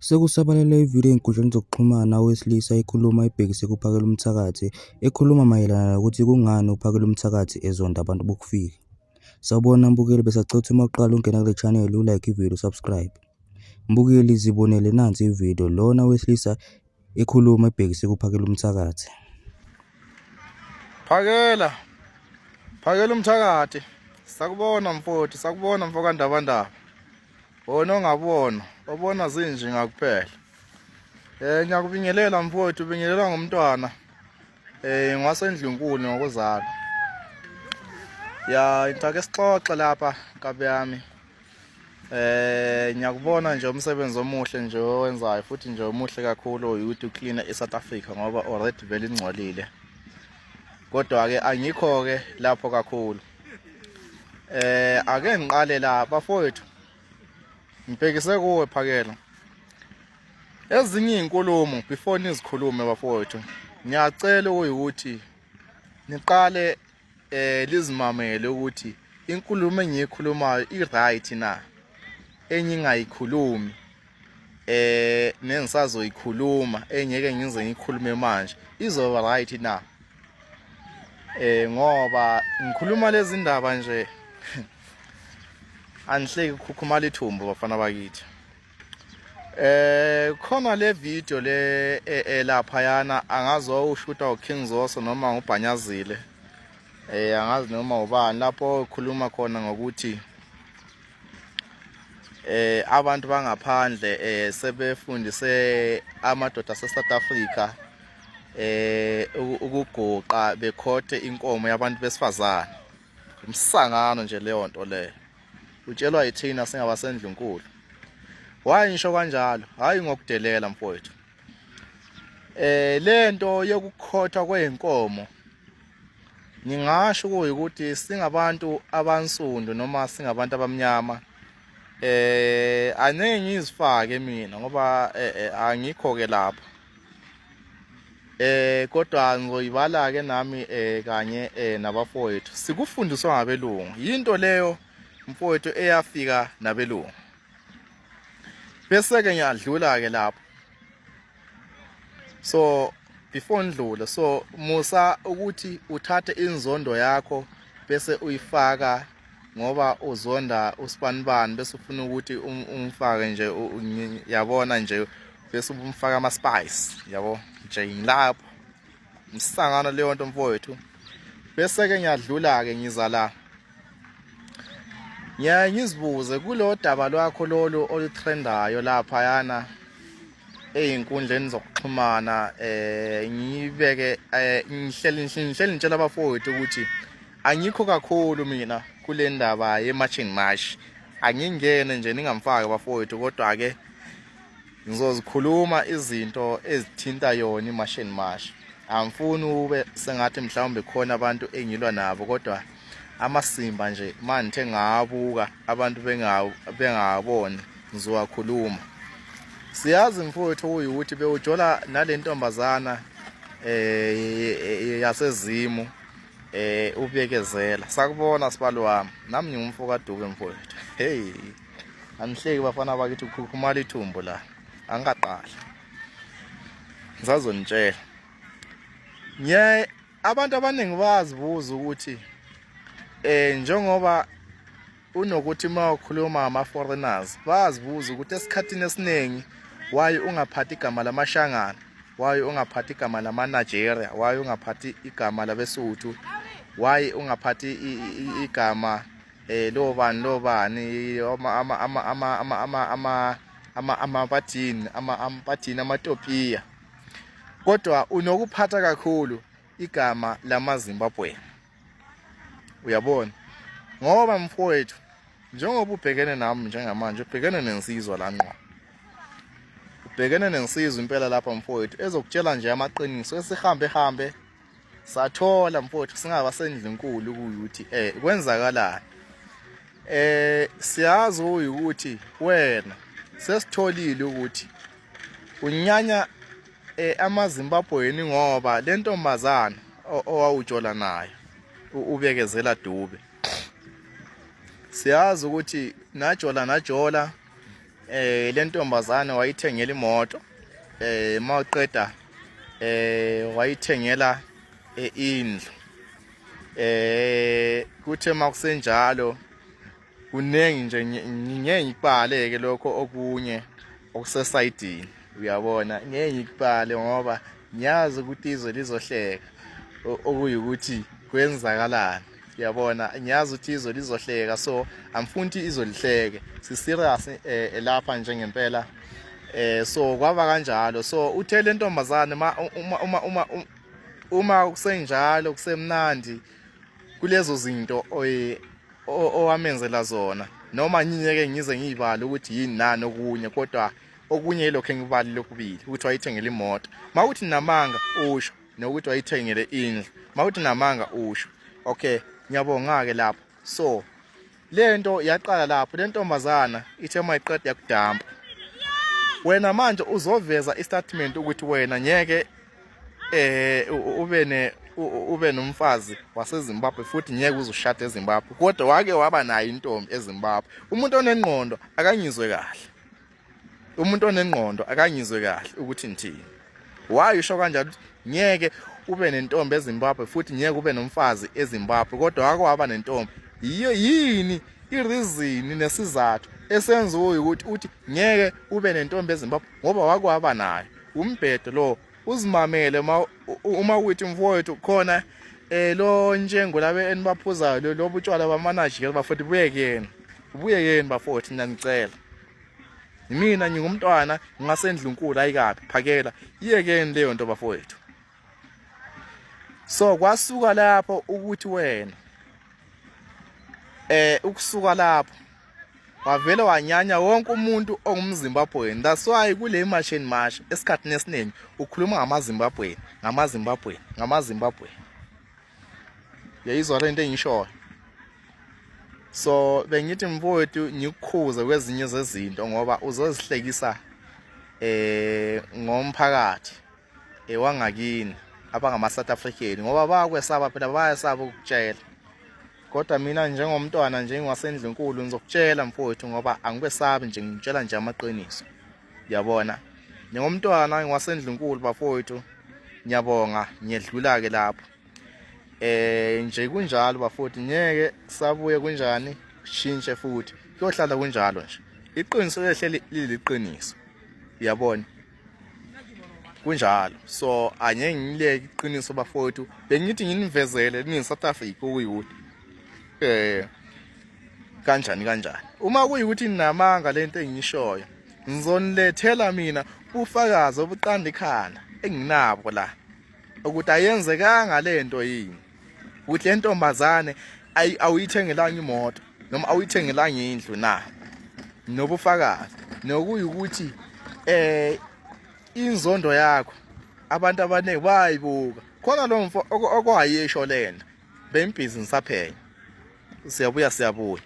Sekusabalele ividiyo ezinkundleni zokuxhumana owesilisa ekhuluma ebhekise kuPhakelumthakathi ekhuluma mayelana nokuthi kungani uPhakelumthakathi ezonda abantu bokufika. Sawubona mbukeli, besacela ukuthi uma uqala ungena kule channel u-like ividiyo u-subscribe. Mbukeli zibonele nansi ividiyo lona wesilisa ekhuluma ebhekise kuPhakelumthakathi. Phakela. Phakela umthakathi. Sakubona mfowethu, sakubona mfokandabandaba. Wona ongabona, obona zinjinga kuphela. Eh ngiyakubingelela mfowethu, ubingelelwa ngumntwana. Eh ngwasendlunkulu ngokuzalwa. Ya into ake sixoxe lapha nkabi yami. Eh ngiyakubona nje umsebenzi omuhle nje owenzayo futhi nje omuhle kakhulu ukuthi uclean eSouth Africa ngoba already vele ingcolile. Kodwa ke angikho ke lapho kakhulu. Eh ake ngiqale la bafowethu. Ngibhekise kuwe phakela. Ezinye izinkulumo before nizikhulume bafowethu. Ngiyacela ukuthi niqale eh lizimamele ukuthi inkulumo engiyikhulumayo i-right na engingayikhulumi eh nengisazoyikhuluma engeke ngize ngikhulume manje izoba right na eh ngoba ngikhuluma lezi ndaba nje anihleki kukhukhumala ithumbu bafana bakithi eh khona le video le e, e, lapha yana angazi ushuta uKing Zoso noma ngubhanyazile eh angazi noma ubani lapho ukhuluma khona ngokuthi eh abantu bangaphandle eh sebefundise amadoda ase South Africa eh ukugoqa bekhothe inkomo yabantu besifazane umsangano nje leyo nto leyo utshelwa yithina singabasendlunkulu why ngisho kanjalo hayi ngokudelela mfowethu eh lento yokukhothwa kwezinkomo ngingasho kuyikuthi singabantu abansundu noma singabantu abamnyama eh angeke ngizifake mina ngoba eh, eh, angikho ke lapho eh kodwa ngizoyibala ke nami eh kanye eh nabafowethu sikufundiswa ngabelungu yinto leyo mfowethu eyafika nabelungu bese ke ngiyadlula ke lapho so before ndlule so musa ukuthi uthathe inzondo yakho bese uyifaka ngoba uzonda usibanibani bese ufuna ukuthi um, umfake nje yabona nje bese umfaka ama spice yabo nje ngilapho umsangano leyo nto mfowethu bese ke ngiyadlula ke ngiza la ngiyaye ngizibuze kulo daba lwakho lolu olutrendayo lapha yana ezinkundleni zokuxhumana eh ngibeke eh, ngihleli ngihleli ngitshela abafowethu ukuthi angikho kakhulu mina kule ndaba ye-march and march angingene nje ningamfaki bafowethu kodwa ke ngizozikhuluma izinto ezithinta yona i-march and march angifuni ube sengathi mhlawumbe khona abantu engilwa nabo kodwa amasimba nje mangithe ngabuka abantu bengawaboni ngizowakhuluma siyazi mfowethu okuyukuthi bewujola nale ntombazana eh yasezimu eh ubekezela sakubona sibalo wami nami ngingumfo kaDube mfowethu hey anihleki bafana bakithi kukhukhumala ithumbu la angikaqali ngisazonitshela ngiye abantu abaningi bayazibuza ukuthi eh njengoba unokuthi uma ukhuluma ngama-foreigners bayazibuza ukuthi esikhathini esiningi why ungaphathi igama lamashangana why ungaphathi igama lama-nigeria why ungaphathi igama labesuthu why ungaphathi igama eh lobani lobani ama ama ama ama ama ama ama ama amabathini ama amabathini amatopiya kodwa unokuphatha kakhulu igama lamaZimbabwe uyabona ngoba mfowethu njengoba ubhekene nami njengamanje ubhekene nensizwa la ngqo ubhekene nensizwa impela lapha mfowethu ezokutshela nje amaqiniso esihambe hambe sathola mfowethu singaba sendlinkulu ukuthi eh kwenzakalani eh siyazi ukuthi wena sesitholile ukuthi unyanya eh amaZimbabweni ngoba lentombazana owawujola nayo ubekezela Dube siyazi ukuthi najola najola Le ntombazane wayithengela imoto, mawuqeda wayithengela indlu. Kuthe makusenjalo kuningi nje, ngeke ngikubale ke lokho okunye okusesayidini, uyabona, ngeke ngikubale ngoba ngiyazi ukuthi izwe lizohleka okuyukuthi kwenzakalani, uyabona, ngiyazi ukuthi izwe lizohleka, so angifuni ukuthi izwe lihleke, si-serious lapha nje ngempela. So kwaba kanjalo. So uthe le ntombazane uma uma uma uma kusenjalo kusemnandi kulezo zinto owamenzela zona, noma ngingeke ngize ngiyibale ukuthi yini nani okunye, kodwa okunye yilokho engikubalile okubili, ukuthi wayithengele imoto, mawuthi namanga usho, nokuthi wayithengele indlu, mawuthi namanga usho. Okay, ngiyabonga ke lapho. So lento yaqala lapho, le ntombazana ithe mayiqeda yakudampa. Wena manje uzoveza istatement ukuthi wena ngeke ube ne ube nomfazi waseZimbabwe futhi ngeke uzushada eZimbabwe, kodwa wake waba nayo intombi eZimbabwe. Umuntu onengqondo akangizwe kahle, umuntu onengqondo akangizwe kahle ukuthi ngithini. Why usho kanjalo ukuthi ngeke ube nentombi eZimbabwe futhi ngeke ube nomfazi eZimbabwe, kodwa wake waba nentombi? Yiyo yini ireason nesizathu esenza ukuthi uthi ngeke ube nentombi eZimbabwe ngoba wake waba nayo? Umbhedo lo, uzimamele uma ukuthi mfowethu khona lo njengo labe enibaphuzayo lo butshwala bamanajikela bafowethu, buye kuyena, buye yeni bafowethu, ngiyanicela. Mina ngingumntwana ngasendlunkulu, ayikabi phakela, iyekeni leyo nto bafowethu. So kwasuka lapho ukuthi wena ukusuka lapho wavele wanyanya wonke umuntu ongumZimbabwean. That's why kule March and March esikhathini esiningi ukhuluma ngamaZimbabwean, ngamaZimbabwean, ngamaZimbabwean. Uyayizwa lento engishoyo? So bengithi mfowethu ngikukhuze kwezinye zezinto ngoba uzozihlekisa ngomphakathi ewangakini abangama South African, ngoba bayakwesaba phela, bayasaba ukukutshela. Kodwa mina njengomntwana nje ngiwasendlunkulu ngizokutshela mfowethu, ngoba angikwesabi nje, ngitshela nje amaqiniso, uyabona. Njengomntwana ngiwasendlunkulu bafowethu, ngiyabonga, ngiyedlula ke lapho. Nje kunjalo bafowethu, ngeke sabuye kunjani shintshe futhi, kuyohlala kunjalo nje. Iqiniso lehleli liliqiniso, uyabona, kunjalo. So angeke ngileke iqiniso bafowethu, bengithi nginivezele ni South Africa okuyikuthi kanjani kanjani. Uma kuyikuthi ninamanga lento engishoyo, ngizonilethela mina ubufakazi obuqanda ikhanda enginabo la ukuthi ayenzekanga lento yini, ukuthi le ntombazane awuyithengelanga imoto noma awuyithengelanga indlu na, nobufakazi nokuyukuthi inzondo yakho abantu abaningi bayibuka khona lo mfo okwayisho lento bembhizi ngisaphenya. Siyabuya, siyabuya.